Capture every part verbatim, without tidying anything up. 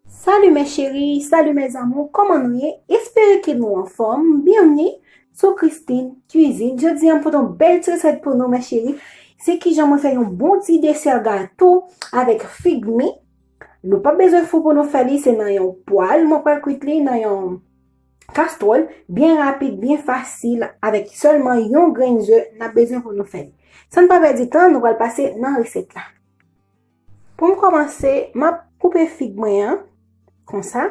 Salut mes chéris, salut mes amours, kòman nou ye? Espere ke nou anfòm. Byenvni sou Christine Cuisine. Jodi a m pote yon bèl ti resèt pou nou, mes chéris. Se kijan mwen fè yon bon ti desè gato avèk fig mi. Nou pa bezwen fou pou nou fè li, se nan yon pwal mwen pral kwit li, nan yon kastwòl, byen rapid, byen fasil, avèk sèlman yon grenn ze n ap bezwen pou nou fè li. San n pa pèdi tan, nou pral pase nan resèt la. Pou m kòmanse, m ap koupe fig mwen an, konsa.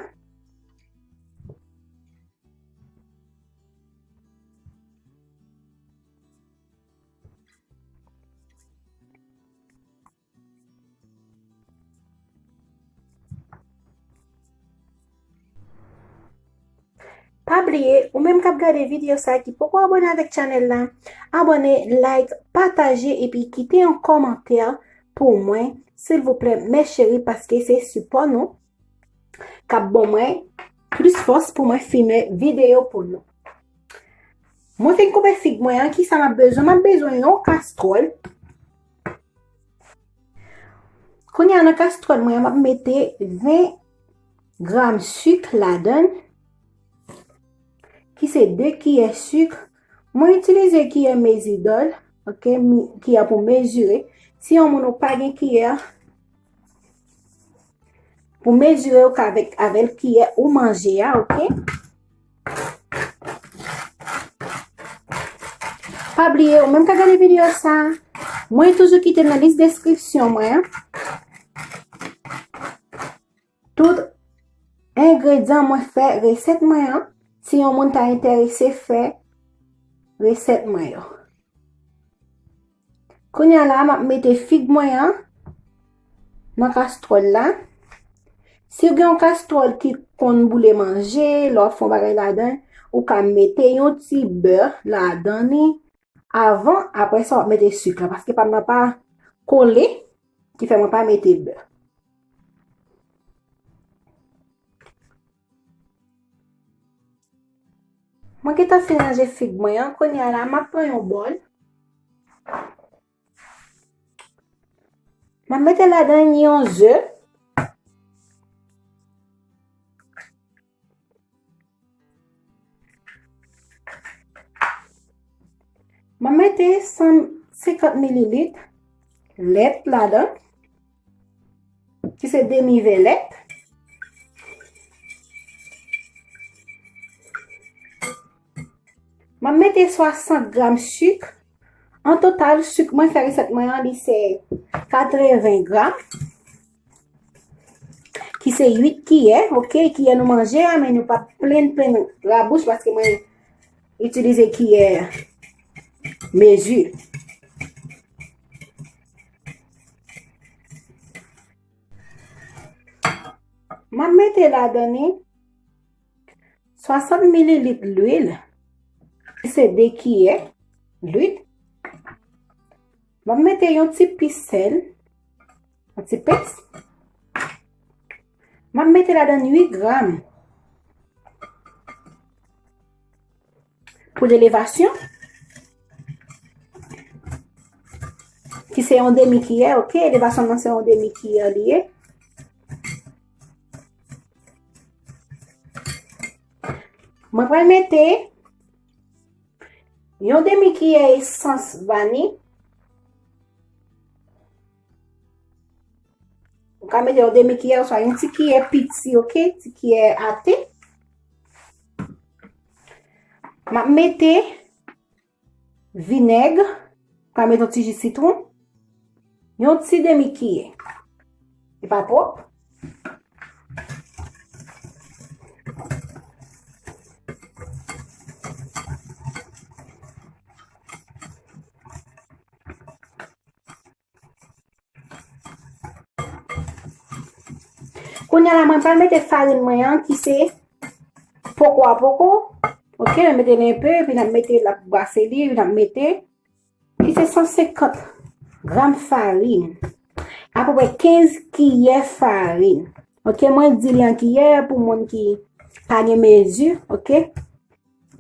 Pa bliye, ou menm k ap gade videyo sa ki poko abòne avèk chanèl la, abòne, like, pataje epi kite yon kòmantè pou mwen, silvouplè, mes chéris, paske se sipò nou k ap ban mwen plis fòs pou mwen filme videyo pou nou. Mwen fin koupe fig mwen an, kisa m ap bezwen? M ap bezwen yon kastwòl. Kounye a nan kastwòl mwen an, m ap mete ven gram sik ladan l, ki se de kiyè sik. Mwen itilize kiyè mezi dòl, oke, mi- kiyè pou mezire. Si yon moun ou pa gen kiyè, pou mezire ou ka avèk avèl kiyè ou manje a, oke? Pa bliye, ou menm ka gade videyo sa, mwen toujou kite nan lis deskripsyon mwen an tout engredyan mwen fè resèt mwen an, si yon moun ta enterese fè resèt mwen yo. Kounye a la, m ap mete fig mwen an nan kastwòl la. Si w gen yon kastwòl ki konn boule manje, lè w ap fè yon bagay ladan, ou ka mete yon ti bè ladan li avan, apre sa w ap mete sik la, paske pa m nan pa kole, ki fè mwen pa mete bè. Mwen gentan fin ranje fig mwen an. Kounye a la, m ap pran yon bòl. M ap mete ladan yon ze. M ap mete san senkant mililit lèt ladan, ki se demi vè lèt. M ap mete swasant gram sik. An total, sik mwen fè resèt mwen an, li se katreven gram, ki se uit kiyè, oke, kiyè nou manje a, men nou pa plenn, plenn rabouch, paske mwen itilize kiyè mezi. M ap mete ladan li swasant mililit lwil, ki se de kiyè lwil. M ap mete yon ti pis sèl, yon ti pens. M ap mete ladan uit gram pou elevasyon, ki se yon demi kiyè, oke? Elevasyon nan se yon demi kiyè li ye. Mwen pral mete yon demi kiyè esans vani. Ou ka mete yon demi kiyè oswa yon ti kiyè piti, oke? Ti kiyè ate. M ap mete vinèg, ou ka mete yon ti ji sitwon, yon ti demi kiyè. Li pa twòp. Kounye a la, mwen pral mete farin mwen an, ki se poko a poko. Oke, mwen mete l enpe, epi n ap mete, l ap brase li, epi n ap mete, ki se san senkant gram farin. Apeprè kenz kiyè farin. Oke, mwen di li an kiyè pou moun ki pa gen mezi, oke?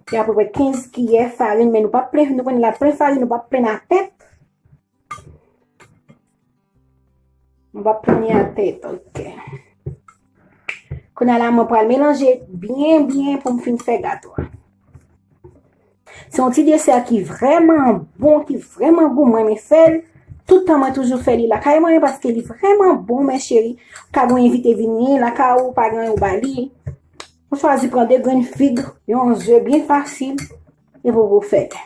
Gen apeprè kenz kiyè farin, men nou p ap plen, nou konn la plen farin, nou p ap plen atè. Nou p ap plen atè, ok. Kounye a la, mwen pral melanje byen, byen pou m fin fè gato a. Se yon ti desè ki vrèman bon, ki vrèman gou. Mwen renmen fè l. Tout tan mwen toujou fè li lakay mwen paske li vrèman bon, mes chéries. Ou ka gen yon envite vini lakay ou, pa gen anyen ou ba li. Ou chwazi pran de grenn fig, yon ze byen fasil, epi ou fè l.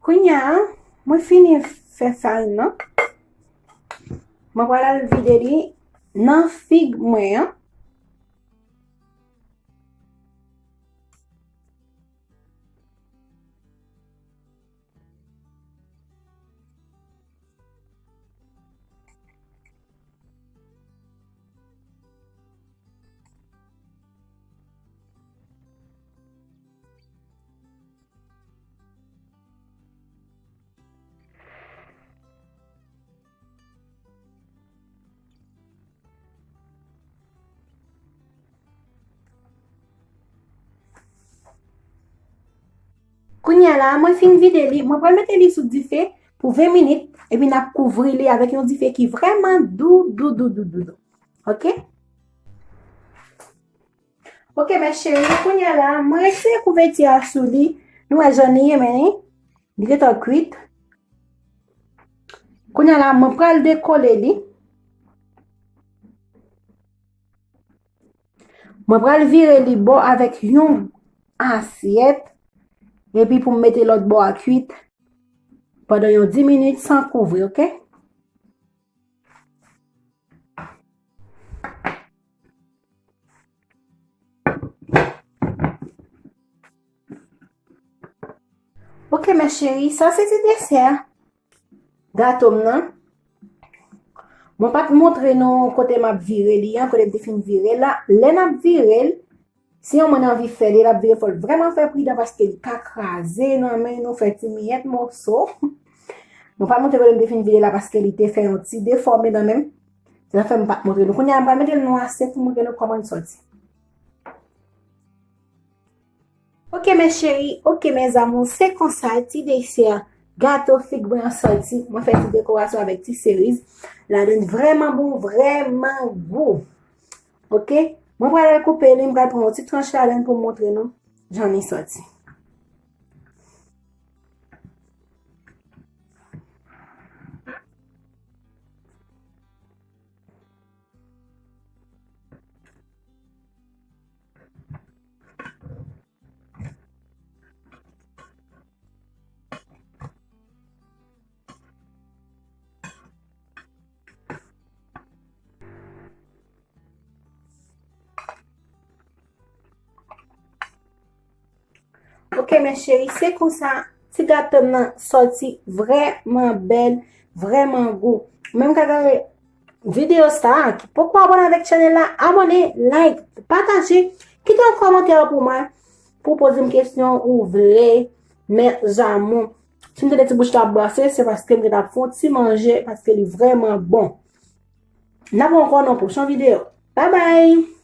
Kounye a, mwen fini fè farin nan. Mwen pral al vide li nan fig mwen an. Kounye a la, mwen fin vide li, mwen pral mete li sou dife pou ven minit, epi n ap kouvri li avèk yon dife ki vrèman dou, dou, dou, dou, dou, dou. Ok? Ok, mes chéries, kounye a la, mwen retire kouvèti a sou li. Nou wè jan li ye, men li gentan kwit. Kounye a la, mwen pral dekole li. Mwen pral vire li bò avèk yon asyèt. Epi pou m mete lòt bò a kwit pandan yon dis minit san kouvri, ok? Ok, mes chéries, sa se ti desè gato m nan. Mwen pa t montre nou kote m ap vire li an, kote m te fin vire la. Lè n ap vire l, si yon moun anvi fè li, l ap vire, fò l vrèman fè pridan paske li ka kraze nan men nou, fè ti miyèt moso. Mwen pa t montre kote m te fin vire la paske li te fè yon ti defòme nan men m. Se sa fè m pa t montre nou. Kounye a, m pral mete l nan asyèt pou montre nou kòman l sòti. Ok, mes chéries, ok, mes amours, se konsa, ti desè gato fig mwen an sòti. Mwen fè ti dekorasyon avèk ti seriz ladann, vrèman bon, vrèman gou. Ok, mwen pral al koupe li, mwen pral pran yon ti tranch ladann pou m montre nou jan li sòti. Ok, mes chéries, se konsa ti gato m nan sòti vrèman bèl, vrèman gou. Ou menm k ap gade videyo sa a, ki poko abòne avèk chanèl la, abòne, like, pataje, kite yon kòmantè pou mwen, pou poze m kesyon ou vle, mes amours. Si m tande ti bouch la ap brase, se paske m gentan ap fè yon ti manje, paske li vrèman bon. N ap wè ankò nan pwochen videyo. Babay!